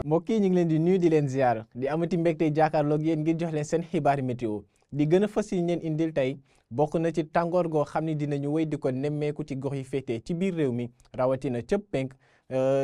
mbokk yi ñu ngi leen di nuyu di leen ziar di amati mbégte jàkkaarloog yéen ngir jox leen seen xibaari météo di gën a fës yi leen indil tey bokk na ci tàngoor goo xam ne dinañu wéy di ko nemmeeku ci gox yi féetee ci biir réew mi rawatina cëpp penk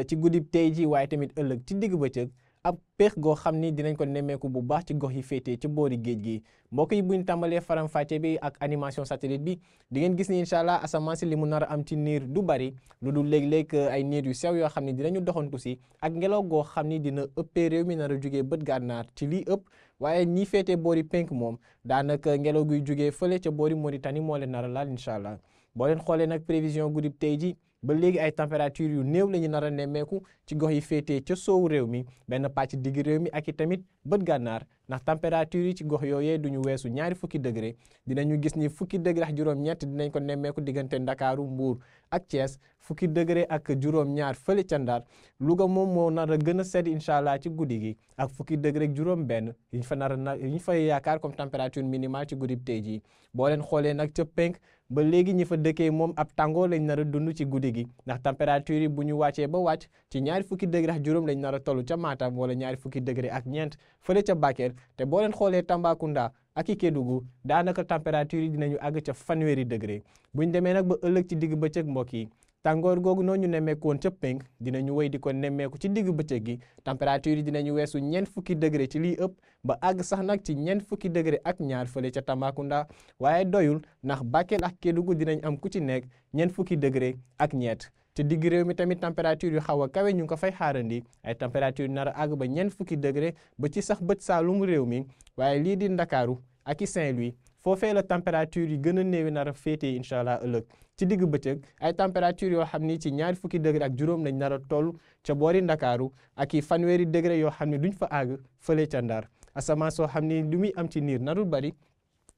ci guddib tey ji waaye tamit ëllëg ci digg bëccëg ab peex goo xam ni dinañ ko nemmeeku bu baax ci gox yi féetee ci boori géej gi mbokk yi buñ tàmbalee faram-fàcce bi ak animation satellite bi di ngeen gis ni incha allah asamaan si li mu nar a am ci niir du bari lu dul léeg-léeg ay niir yu sew yoo xam ne dinañu doxantu si ak ngelaw goo xam ni dina ëppee réew mi nar a jugee bët gànnaar ci lii ëpp waaye ñi féetee boori penk moom daanaka ngelaw guy jugee fële ca boori Mauritanie moo leen nar a laal incha allah boo leen xoolee nag prévision guddib tey ji ba léegi ay température yu néew la ñu nar a nemmeeku ci gox yi féetee ca soowu réew mi benn pàcc digg réew mi ak i tamit bët gànnaar ndax température yi ci gox yooyee duñu weesu ñaari fukki degré dinañu gis ni fukki degré ak juróom-ñett dinañ ko nemmeeku diggante Ndakaaru Mbuur ak Thiès fukki degré ak juróom-ñaar fële ca Ndar Louga moom moo nar a gën a sedd incha allah ci guddi gi ak fukki degré ak juróom-benn yiñ fa nar a yiñ fa yaakaar comme température minimale ci guddib tey jii boo leen xoolee nag ca penk ba léegi ñi fa dëkkee moom ab tàngoor lañ nar a dund ci guddi gi ndax température yi bu ñu wàccee ba wàcc ci ñaari fukki degré ak juróom lañ nar a toll ca Matam wala ñaari fukki degré ak ñeent fële ca Bakel te boo leen xoolee Tambacounda ak i Kédougou daanaka température yi dinañu àgg ca fanweeri degré buñ demee nag ba ëllëg ci digg bëccëg mbokk yi tàngoor googu noonu ñu nemmeeku woon ca penk dinañu wéy di ko nemmeeku ci digg bëccëg gi température yi dinañu weesu ñeent fukki degré ci lii ëpp ba àgg sax nag ci ñeent fukki degré ak ñaar fële ca Tambacounda waaye doyul ndax Bakel ak Kédougou dinañ am ku ci nekk ñeent fukki degré ak ñeent te digg réew mi tamit température yu xaw a kawe ñu ngi ko fay xaarandi ay température nar a àgg ba ñeent fukki degré ba ci sax bët saalum réew mi waaye lii di Ndakaaru ak i Saint-Louis foofee la température yi gën a néewi nar a féetee incha allah ëllëg ci digg bëccëg ay température yoo xam ni ci ñaari fukki degré ak juróom lañ nar a toll ca boori Ndakaaru ak i fanweeri degré yoo xam ne duñ fa àgg fële ca Ndar asamaan soo xam ni lu muy am ci niir narul bari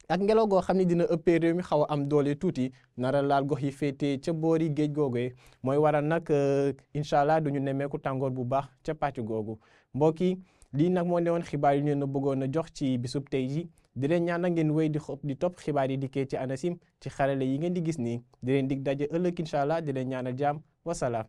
ak ngelaw goo xam ne dina ëppee réew mi xaw a am doole tuuti nara laal gox yi féetee ca boori géej googee mooy waral nag incha allah duñu nemmeeku tàngoor bu baax ca pàcc googu mbokk yi lii nag moo newoon xibaar yu ñu leen a bëggoon a jox ci bisub tey ji di leen ñaan ngeen wéy di topp xibaar yi dikkee ci ANACIM ci xarale yi ngeen di gis nii di leen dig daje ëllëg incha allah di leen ñaanal jàmm wasalaam